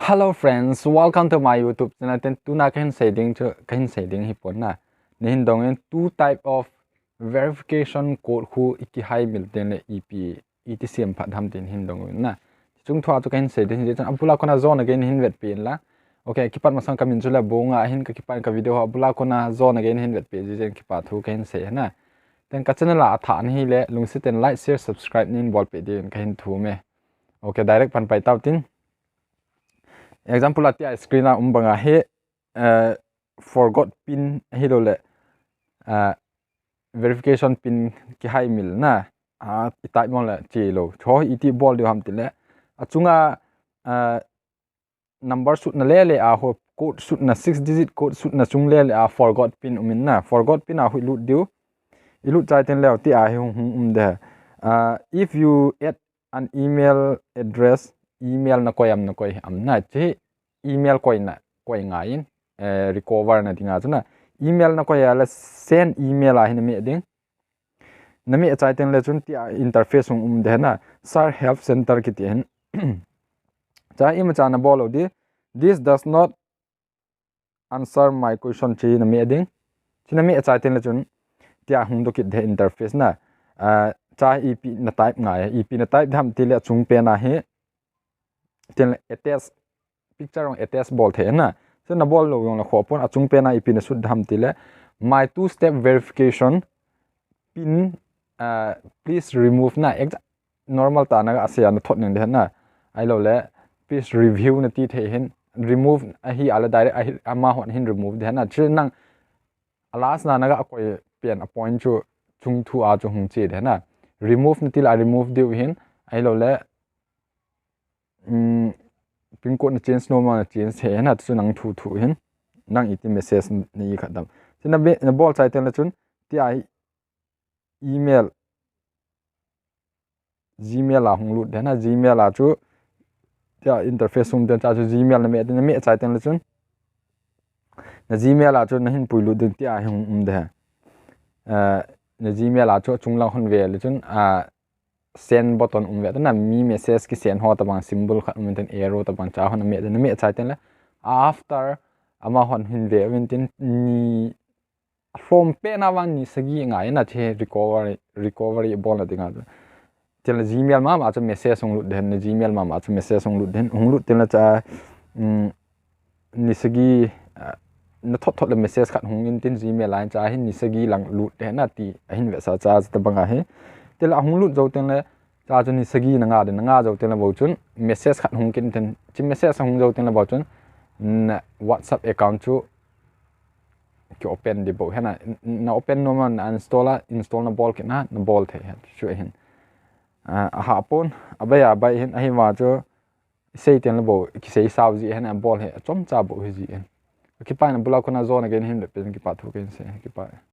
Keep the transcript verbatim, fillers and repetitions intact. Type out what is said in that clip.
Hello friends, welcome to my YouTube channel. Ten tuna kahin sei ding chu, kahin sei ding hi pon na. Nahin dong in two type of verification code khu i kihaimil teng le ipi, iti siam phat ham tin hin dong in na. Chung thua chu kahin sei ding hi chun abula kona jona gei nahin vetpi in la. Okay, kipat masang kamin chu le Bonga ahin, ka kipan ka video ho abula kona jona gei nahin vetpi ji jen kipa thu kahin sei na. Ten ka channel a athah nahi le lungset in like, share, subscribe nahin bolpi ding kahin thum e. Okay, direct pan pai tau tin. Example a tia screen a um banga hi, eh, forgot pin ahilou le, eh, verification pin kihaimil na, ah, i type mo le chi lou. Chu iti bol diu ham ti le, achunga, ah, number sutna le le a ho, code sutna, six digit code sutna chung le le a forgot pin um in na, forgot pin a hu i lut diu. I lut chai teng leu tia hi hung, hung um de. Ah, if you add an email address, email na koi am, na koi am na, chi email koina, koi ngai in, eh, recover na dinga chu na. Email na koi a le send email a hi na meh ding. Na meh chai teng le chun tia interface hung um de na, Sir Help Center kiti hin. Cha imacha na bol lou di. This does not answer my question chi na meh ding. Chi na meh chai teng le chun tia hung doh kit de interface na. Ah, cha ipi na type ngai, ipi na type ding ham ti le achung pen a hi. Tin le attach, picture jong attach bol thei na. Chu na bol lou jong le kho pon, achung pen a ipi na sut ding ham ti le, my two step verification pin, ah, please remove na. Exa-, normal tah na ga asei a na thot ning de na. Ahilou le, please review na ti thei hin, remove ahi a le direct ahi, amahon hin remove de na. Chu nang a last na na ga koi pen a point chu chung thu a chu hung che de na. Remove na ti le a remove diu hin, ahilou le, um, pin code na change nom a na change thei na, chu nang thu thu hin, nang iti message na i khat dam. Chu na be, na bol chai teng le chun, tia hi email, Gmail a hung lut de na, Gmail a chu tia interface um den cha chu Gmail na meh, na meh chai teng le chun, na Gmail a chu na hin pui lut ding tia hi hung um de. Eh, na Gmail a chu chung lang hon ve le chun, ah, send button um ve ta na, mi message ki send ho tabang symbol khat um in ten arrow tabang cha hon na meh de, na meh chai teng le after amahon hin ve uvin tin ni lhom pen a vang ni sagi ngai na che recovery, recovery bol na dinga. Tin le Gmail mama chu message hung lut den, na Gmail mama chu message hung lut den, hung lut tin le cha, um, ni sagi, ah, na thot thot le message khat hung in tin Gmail line cha hin ni sagi lang lut den na ti ahin ve sa cha tabang a hi. Tin le ahung lut jou tin le cha chu ni sagi na nga den, na nga jou tin le bou chun message khat hung kit in tin, chi message hung jou tin le bou chun na WhatsApp account chu ki open di bou hen na, na open nom a na install a, install na bol kit na, na bol thei hen, chu hin. Ah, aha pon, abai abai hin, ahi ma chu, sei teng le bou, kisei sao ji hen, abol hi, achom cha bou hi ji hen. Kipa na bula kona jona gei nahin vetpi, kipa thu kahin sei, kipa.